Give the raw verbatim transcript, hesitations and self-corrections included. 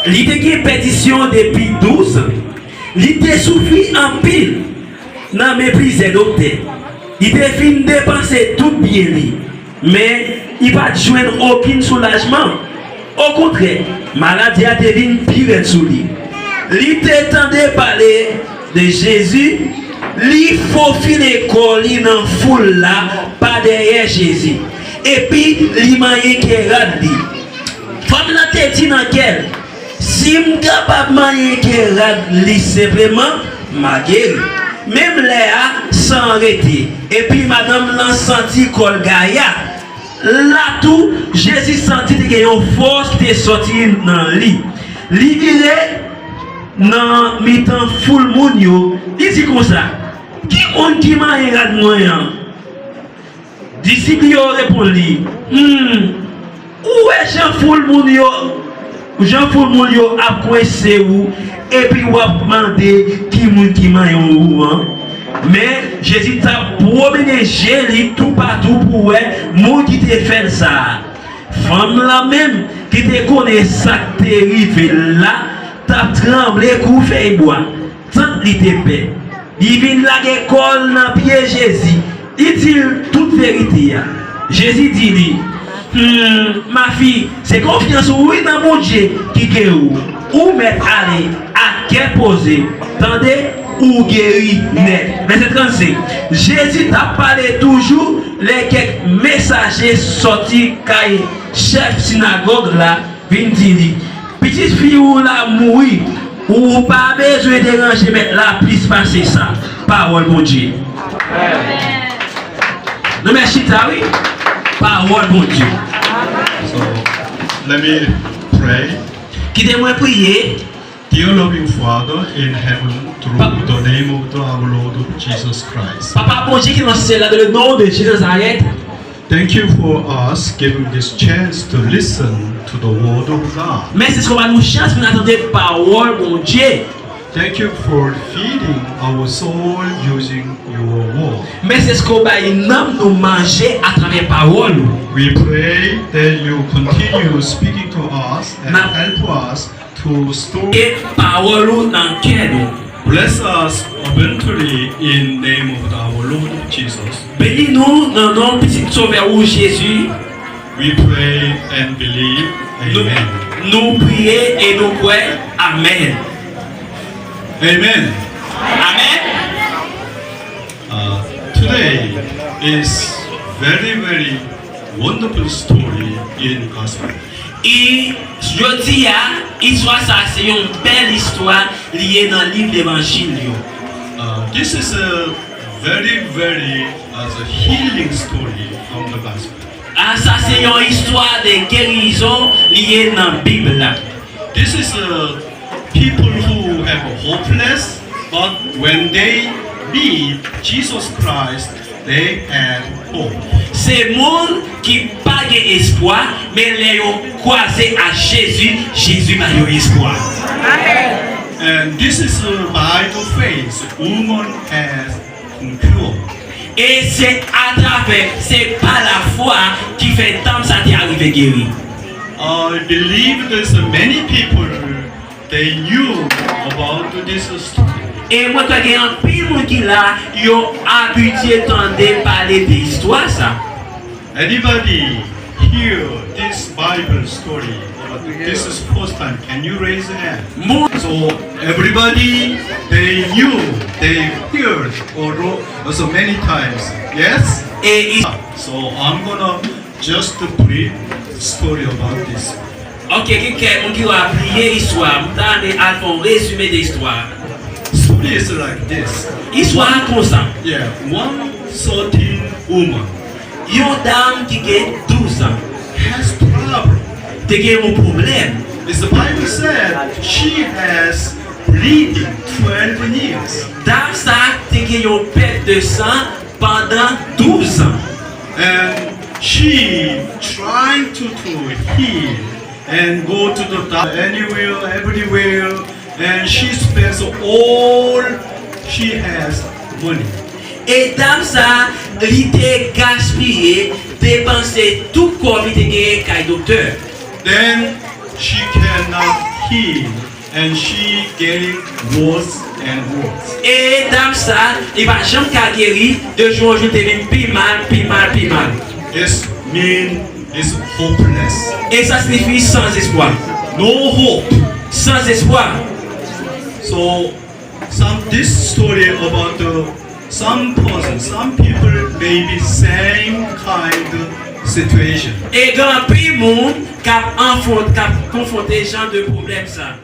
Li te gen pèdisyon depi douz an. Li te soufri anpil nan men plizyè doktè. Li te fin depanse tout byen li, men li pa t jwenn okenn soulajman. Okontrè, maladi a te vin pi rèd sou li. Li te tande pale de Jezi, li fofile kò li nan foul la pa dèyè Jezi, epi li manyen kè rad li. Fanm nan te di nan kè l, "Si m kapab manyen kè rad li senpleman, m a geri." Menm lè a, san an rete, epi madanm nan santi kò l gaya. La tou, Jezi santi te gen yon fòs ki te sòti nan li. Li vire nan mitan foul moun yo, li di konsa, "Ki moun ki manyen rad mwen an?" Disip li yo reponn li, "Hmm, ou wè jan foul moun yo, jan foul moun yo ap kwense ou, epi w ap mande ki moun ki manyen ou an?" Men, Jezi t ap pwomennen je li toupatou pou wè moun ki te fè l sa a. Fanm lan menm, ki te konnen sa k te rive l la, t ap tranble kou fèy bwa. Tant li te pè. Li vin lage kò l nan pye Jezi. Li di l tout verite a. Jezi di li, "Hmm, ma fille, se konfyans ou wi nan Bondye ki geri w. Ou mèt ale ak kè poze. Tande, ou geri nèt." Vèsè trannsenk. Jezi t ap pale toujou lè kèk mesaje sòti kay chèf sinagòg la vin di li, "Pitit fi ou la mouri, ou pa bezwen deranje Mèt la plis pase sa." Pawòl Bondye. Nou mèt chita, wi. Pawòl Bondye. So, let me pray. Kite mwen priye. Dear loving Father in heaven, through the name of the, our Lord Jesus Christ. Papa Bondye ki nan syèl la, dans le nom de Jésus de Nazareth. Thank you for us giving this chance to listen to the word of God. Mèsi paske w ba nou chans pou n tande pawòl Bondye. Thank you for feeding our soul using your word. Mèsi paske w bay nanm nou manje atravè pawòl ou. We pray that you continue speaking to us and help us to store. E pawòl ou nan kè nou. Bless us abundantly in name of our Lord Jesus. Beni nou nan non Pitit Sovè ou Jezi. We pray and believe. Nou, amen. Nou priye e nou kwè. Amèn. Amen. Amèn. Uh, today is very, very wonderful story in gospel. E jodi a, istwa sa a se yon bèl istwa li ye nan liv Levanjil yo. Uh, this is a very, very, uh, the healing story from the gospel. A, sa se yon istwa de gerizon li ye nan Bib la. This is a people who have hopeless, but when they meet Jesus Christ, they have hope. Se moun ki pa gen espwa, men lè yo kwaze ak Jezi, Jezi ba yo espwa. And this is, uh, by the faith woman has cure. E se atravè, se pa lafwa ki fè dam sa te arive geri. I believe there's many people they knew about this story. E mwen kwè gen anpil moun ki la, yo abitye tande pale de istwa sa. Anybody hear this Bible story? This is first time. Can you raise your hand? Moun. So everybody, they knew, they heard or wrote so many times. Yes? E i- So I'm gonna just a brief story about this. Ok, gen kèk moun ki va pliye istwa. M ta renmen al fè yon rezime de istwa. Story is like this. Istwa a konsa. Yeah, one certain woman. Yon dam ki gen douz an. Has problem. Te gen yon pwoblèm. As the Bible said, she has bleeding twelve years. Dam sa te gen yon pèt de san pandan douz an. And she trying to, to heal and go to the doctor anywhere, everywhere, and she spends all she has money. E dam sa, li te gaspiye, depanse tout kòb li te genyen kay doktè. Then she cannot And she getting worse and worse. E dam sa, li pa janm ka geri, de jou an jou te vin pi mal, pi mal, pi mal. It's mean it's hopeless. E sa siyifi san espwa. No hope. San espwa. So some this story about uh, some person, some people maybe same kind of situation. E gen anpil moun k ap anfwont, k ap konfwonte jan de pwoblèm sa.